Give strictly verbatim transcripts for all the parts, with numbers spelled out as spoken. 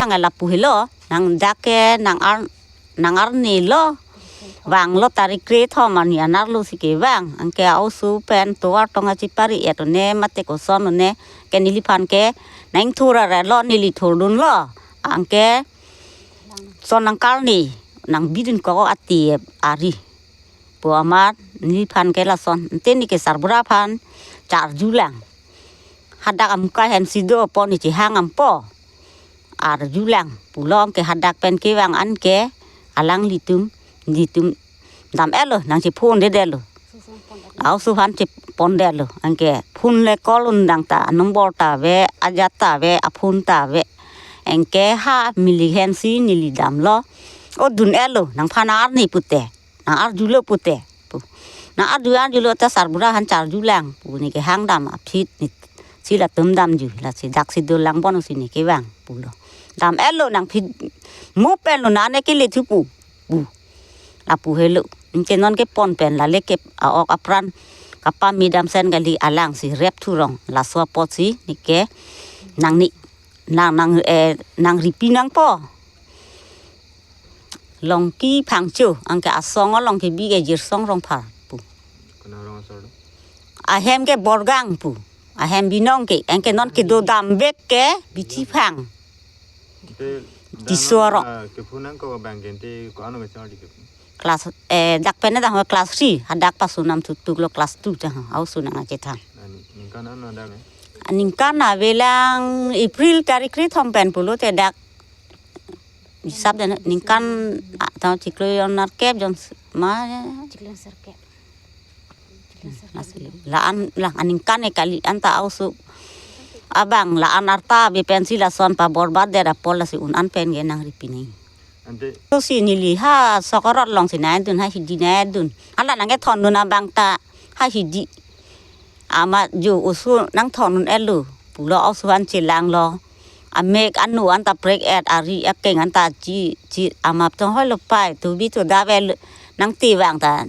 Nang lapu helo, nang dak ke nang ar, nang arni lo. Vanglo tarik kre thom arni anerlo si kevang. Anke a-oso pen tovar tong achipari et one mate koson one ke neliphan ke nang thura re lo, neli thurdunlo. Anke son nang karni, nang bidin ko ati ari pu amat neliphan ke lason. Ante ne ke sarbura aphan charjulang. Hadak amuka hemsi do apot ne chehang ampo. Arjulang pulo, anke hadak pen kevang anke alanglitum, nelitum dam-etlo, nang chephone-det-etlo. A-oso aphan chephone-det-etlo. Anke phone le call undang ta, number ta ave, ajat ta ave, a-phone ta ave. Anke ha mili hemsi neli damlo. O dun-etlo, nangphan arni pute. Nang arjulo pute. Pu. Nang arju arjulo ta sarbura aphan charjulang pu ne kehang dam aphi ne si latum damju, lasi daksi dolang bon si ne kevang pulo. Dam-etlo nang phi mo pen lo nane kele thu pu. Pu. Lapu helo. Anke non ke pon pen lale ke a-ok apran kapame dam sen kali, alangsi rep thurong. Laso apotsi ne ke nang ni nang nang eh nang ripi nangpo. Longki Phangcho, anke asong along ke bi ke Jirsong Rongphar pu. Kona rong asor do? Ahem ke Borgang pu. Ahem binong ke, anke non kedo dam bek ke Bithi Phang. Ante Tiso dam arong. Ah, kephone nang ko abang ke ante ko-an amei chang di kephone? Class, eh, dak pen dak class three, hadak pasu nam tutuk lo class two chang, a-oso nang achethan. Ah, ni-, ningkan ano dak eh? Ningkan avelang April tarik kre thom pen pulote dak. Hisap dan ningkan, ah, tahun chiklo jon nerkep jon s-, ma. Chiklo jon nerkep. Chiklo jon nerkep. Lasi, la-an, la aningkan e kali anta a-oso abang la-an arta ave pensi lason paborbat det apot lasi un-an pen ke nang ripi nang. Ante. Oso si neli ha Sokorot alongsi nangdun, ha hidi nangdun. Hala nangkethondun abang ta ha hidi. Amat jo oso nangthondun-etlo pulo, oso aphan chelanglo. Amek anu anta prek-et, ari akeng anta chi, chi amat tong hoi lo pai, tubi tu davel nangti vang ta.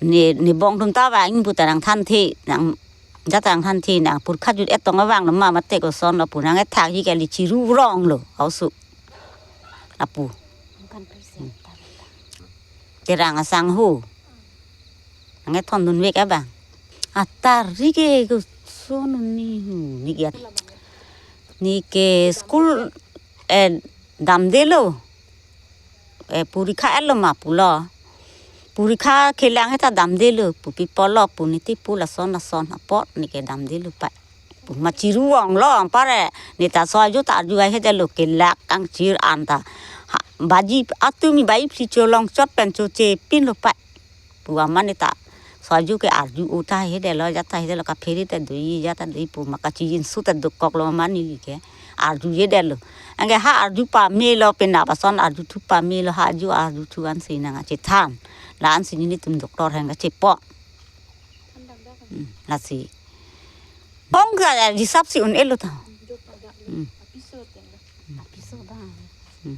Ne, ne bong tum ta vang pu ta nangthanthe, nang jata nangthanthe, nang pur khat jut-et tong vanglo ma mate koson lo pu nang-ethak hi kali, chiru ronglo a-oso. Lapu. Terang asangho. Nangkethondun vek abang. Atar ri ke koson ni hu, ne ke, ne ke school, eh, damdelo. Eh, purikha etlo ma pulo. Purikha kelang heta damdelo pu, pi pulo pu, ne ti pu lason lason apot ne ke damdelo pa. Pu ma chiru vanglo, anpar ne ta so-arju ta arju ai hede lo, kelak angchir anta. Ha, baji atumi baji phli cholong chot pen choche pinlo pa. Pu amat ne ta so-arju ke arju-o ta hede lo, jat ta hede lo, kaphere ta do-i, jat ta do-i pu ma kachijinso ta dokoklo ma neli ke. Arju-e det lo. Anke ha arju pamelo, penap ason arjuthu pamelo, ha arju arjuthu ansi nang achethan. La ansi nelitum doctor ahem kachepo. Hmm, lasi. Bong ka hisap si un-etlo ta. Hmm.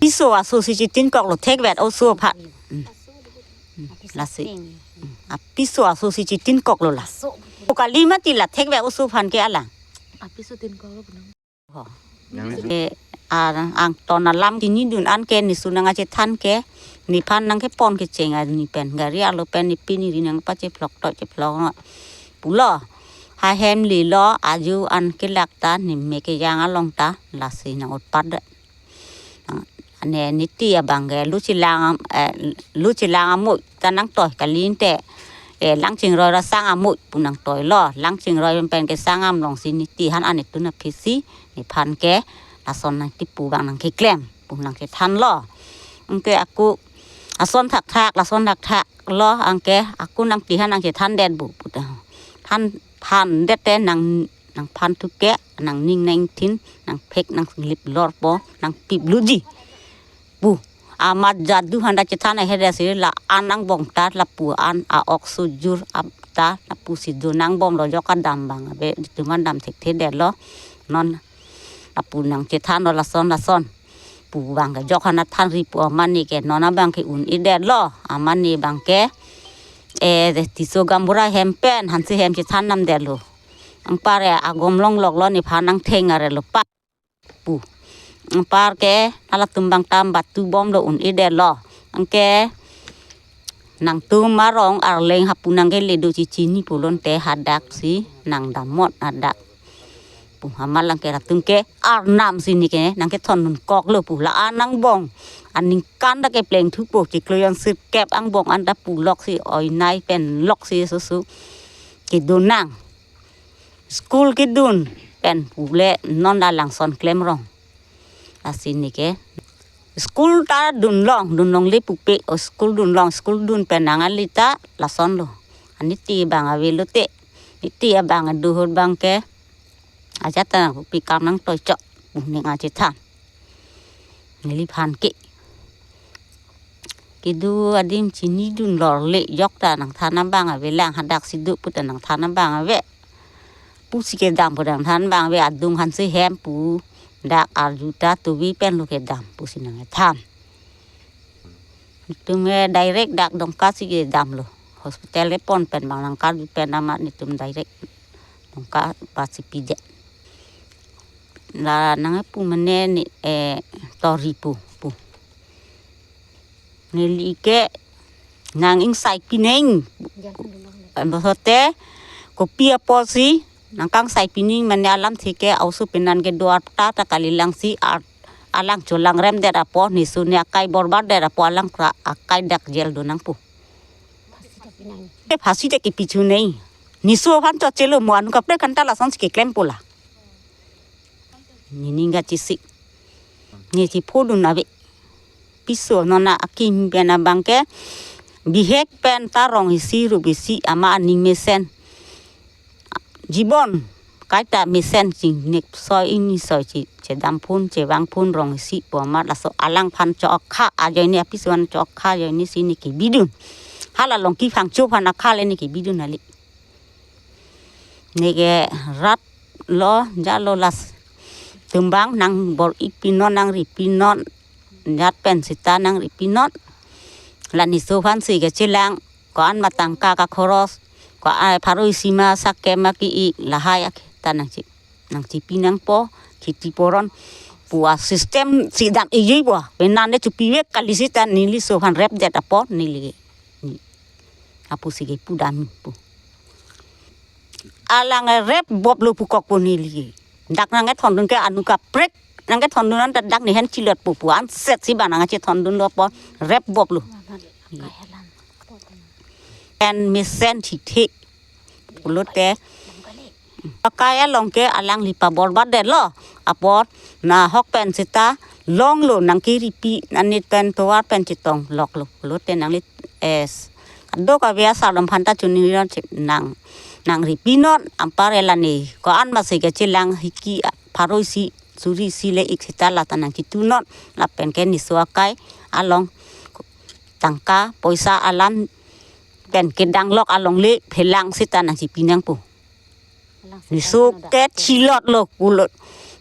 Piso aso si chetinkoklo thekvet oso aphan. Hmm. Hmm. Lasi. Hmm. Apiso aso si chetinkoklo la. O kali mati la thekvet oso aphan ke alang. Apiso tinkoklo. Ho. Yang. Eh, a, angton alam chinidun an ke, nesu nang achethan ke, nephan nangkepon kecheng arni pen, gari alo pen nepi neri nangpachephlok to chephlok no. Pulo, ha hem lelo, aju an kelak ta, ne me kejang along ta, lasi nang-otpat det. Nang, ne niti abang ke, lu chelang am-, eh, lu chelang amoi ta nangtoi kali ante. Eh, Langchingroi ra sang amoi pu nangtoilo. Langchingroi pen ke sang am alongsi niti aphan anetun aphisi, nephan ke lason nangtipu abang nangkeklem pu nangkethanlo. Anke ako ason thakthak, lason thakthak lo, anke ako nangti aphan nangchethan det bo pu ta. Than, than det te nang, nangphan thu ke, nangning nangthin, nangphek nanglip lorpo, nangpip luji. Pu, amat jadu aphan ta chethan ahede si la an nangbom ta, lapu an a-ok sojur ap ta, lapusi do nangbomlo, jok adam abang ave, itum an dam thekthe detlo. Non lapu nangchethanlo lason lason. Pu abang ke jok aphan nangthanri pu amat ne ke non abang ke un-e detlo. Amat ne abang ke, eh, Tisso gaonbura ahem pen, hanse hem chethan nam detlo. Anpar agom longloklo, nephan nangtheng arelo pa. Pu. anpar ke halatum abang ta batu bomlo, un-edetlo. Anke nangtum arong arleng hapu nangkele do chichini pulote hadak si nangdamnon hadak pu. Halatum ke Arnam si neke nangkethondun koklo pu, la-an angbong. Aningkan ta kepleng thupo, chiklo jon sirkep angbong anta pulok si oinai pen lok si susu kedun nang. School kedun pen pule non la langson klemrong. Lasi neke school ta dunlong, dunlongle pupe, o school dunlong, school dun pen nang ali ta lasonlo. Aniti abang avelote, niti abang aduhur abang ke ajat ta nangpupi kam nangtoi chok pu ning achethan. Neliphan ke kedo adim chinidun lorle jok ta nangthan abang avelang, hadak si do pu ta nangthan abang ave. Pusi kedam pu nangthan abang ave, adung aphan si hem pu dak arju ta tuvi penlo kedam pusi nangkethan. Netum ke direct dak Dongka si kedamlo. Hospital kepon pen abang nangkarju pen amat netum direct Dongka pasi pidet. La nangpu mane ne, eh, tori pu pu. Neli ke nang-ingsai pineng. Bosote kopi apotsi nangkangsai pineng mane alamthe ke ausu penan kedo arta ta kalilang si ar-, alang cholang remdet apot, neso ne akai borbardet apot alang kra akai dak jail do nangpo. Te phasi te kepi chunei. Neso aphan chotchelo, mo anu kaprek anta lasonsi keklempo la. Nening kachesik. Ne chiphodun ave. Piso non akim pen abang ke bihek pen ta rong isi rup isi ama aning mesen. Jibon kaita mesen chingnek soi ini soi chi, chedam phun, chevang phun rong isi pu amat laso alangphan chokha ajoine, apiso aphan chokha ajoine si ne kebidun. Hala Longki Phangcho aphan akha le ne kebidun kali. Neke rat lo, jalo latum abang nangbor-ipinon, nangripinon, jat pen seta nangripinon. La neso aphansi kechelang, ko-an ma tangka kakhoros, ko-an pharo isi ma sakke ma ki-i lahai ak ta nangchi, nangchipi nangpo, kheti poron pu asystem si dam-iji po. Penan ne chopivek kali seta neliso aphan repdet apot neli. Ni. Apusi kepudam pu. Alang repboplo pukokpo neli. Dak nangkethondun ke anu kaprek nangkethondun anta dak nehen chilotpo pu ansetsi abang nangchethondunlo po, repboplo. Pen mesen thithe pulote akai along ke alangli paborbardetlo apot nahok pen seta longlo, nangkeripi nanit pen tovar pen chetongloklo pulote nangli es adok ave asar lam phanta chuni nang, nangripinon, anpar la ne ko-an masi kechelang hiki pharo isi suri isi le-ik seta la ta nangchitunon, lapen ke neso akai along tangka poisa alam pen kedanglok alongle phelang seta nangchipi nangpo. Neso ke chilotlo pulo.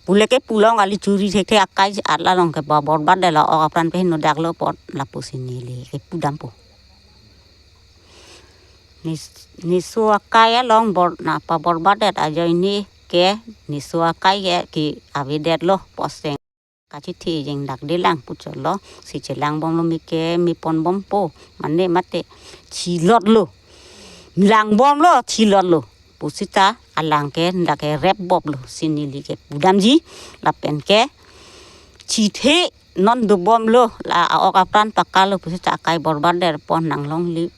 Pule ke pulong ali churi thekthe akai along ke paborbardetlo, ok apran pen nodaklo apot lapusi neli kepudampo. Nes-, neso akai along bor-, na paborbardet ajoine ke neso akai ke, ke avedetlo poseng. Kachethe jeng dak delang puchotlo, si chelangbomlo, me ke meponbompo, mane mate chilotlo. Langbomlo, chilotlo. Pu seta alang ke dak ke repboplo, si neli kepudamji, lapen ke chithe non dobomlo, la a-ok apran pakalo pu seta akai borbardet apot nanglongle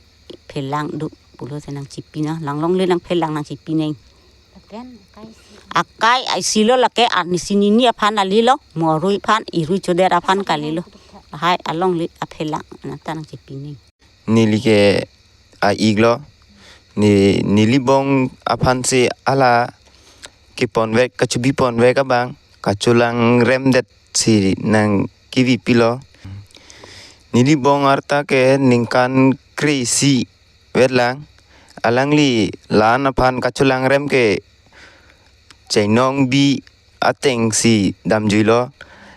phelang do pulote nangchipi nang, nanglongle nangphelang nangchipi nang. Akai isi lo lake arnisi nini aphan kali lo, mo arui aphan, irui chodet aphan kali lo. Lahai alongle aphelang nang ta nangchipi nang. Neli ke a-ik lo, ne, neli bong aphansi hala keponvek, kachobiponvek abang, kacholang remdet si nangkevipilo. Neli bong arta ke ningkan kre-isi vetlang. Alangli la-an aphan kacholang rem ke chainong bi atengsi damjuilo.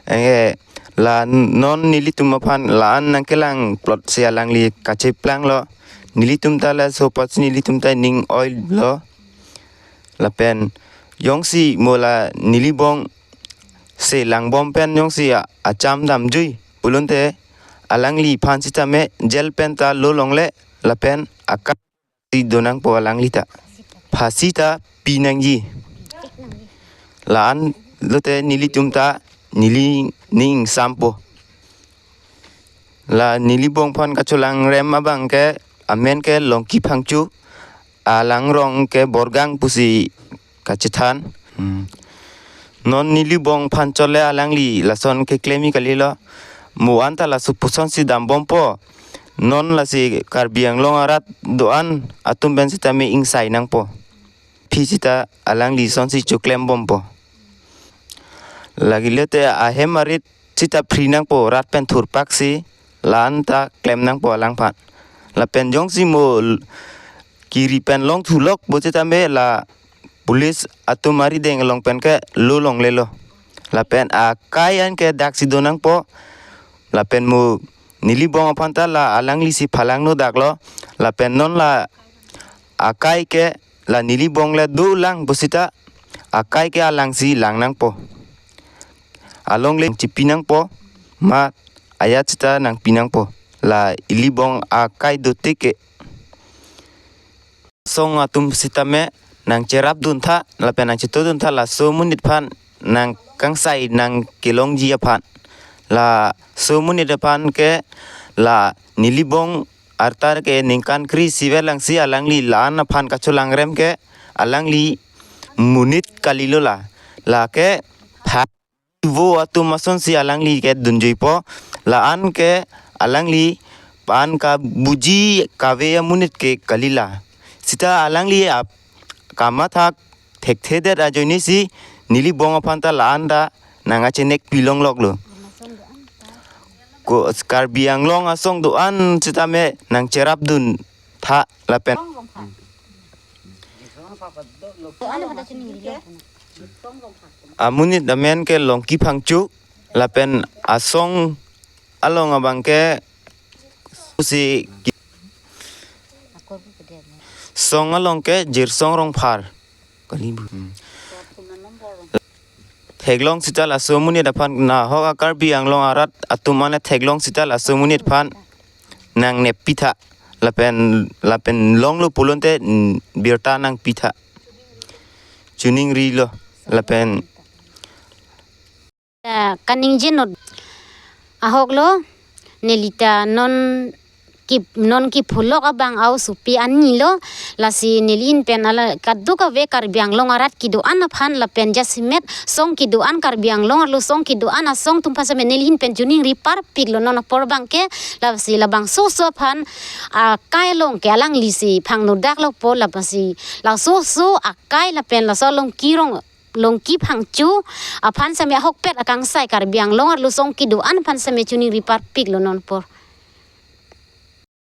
Anke la non nelitum aphan la-an nangkelangplotsi alangli kacheplanglo. Nelitum ta laso apotsi nelitum ta ning oilo. Lapen jongsi mo la neli bong Se langbom pen jongsi a-, acham damjui pulote alangliphan sitame jail pen ta lo longle lapen akai si donangpo alangli ta. Phasi ta pinangji. La-an lote nelitum ta neli ning sampo. La Nilibong aphan kacholangrem abang ke amen ke Longki Phangcho, alangrong ke Borgang pusi kachethan. Hmm. Non Nilibong aphan chot le alangli lason keklem kalilo. Mo anta laso pusonsi dambompo. Non lasi Karbi Anglong arat do-an atum pen sitame ingsai nangpo. Phi sita alangli sonsi choklembompo. Lake lote ahem arit sita phri nangpo, rat pen thurpaksi la-an ta klem nangpo alangphan. Lapen jongsi mo l-, kiri pen long thulok bo sitame la police atum arideng along pen ke lo longlelo. Lapen akai an ke daksi donangpo. Lapen mo Nilibong aphan ta la alangli si phalangno daklo. Lapen non la akai ke la Nilibong le dolang pusita akai ke alangsi lang nangpo. Along le chipi nangpo, ma ajat sita nangpi nangpo. La Ilibong akai dotik ke. Song atum sitame nangcherapdun tha, lapen nangchetoduntha laso amonit aphan, nangkangsai nangkelongji aphan. Laso amonit aphan ke la Nilibong arta ke ningkan kre-isi vet langsi alangli la-an aphan kacholangrem ke alangli monit kalilo la. Lake pha- vo atum asonsi alangli ke dunjuipo, la-an ke alangli pan kabuji kave amonit ke kalila. Sita alangli ap-, kamatha thekthedet ajoinesi Nilibong aphan ta la-an ta nangkachenek pilongloklo. Ko Karbi Anglong asong do-an sitame nangcherapdun tha lapen amonit amen ke Longki Phangcho, lapen asong along abang ke pusi song along ke Jirsong Rongphar. Kali bu. Hmm. Theklong sita laso amonit aphan nahok a Karbi Anglong arat atum ane theklong sita laso amonit aphan nangneppi tha. Lapen, lapen longlo pulote, mm, birta nangpi tha. Choningrilo lapen. Ah, kaningje not ahoklo, nelita non ki, non kiphulok abang aosopi anilo, lasi nelihin pen ala kadokave Karbi Anglong arat kedo-an aphan lapen jasemet song kedo-an Karbi Anglong arlo song kedo-an asong atum aphan sitame nelihin pen choningri parpiklo non apor abang ke, lasi labangso oso aphan akai along ke alanglisi phangno daklopo, lapasi laso oso akai lapen laso Longki Rong, Longki Phangcho aphan sitame ahokpet akangsai Karbi Anglong arlo song kedo-an aphan sitame choningri parpiklo non apor.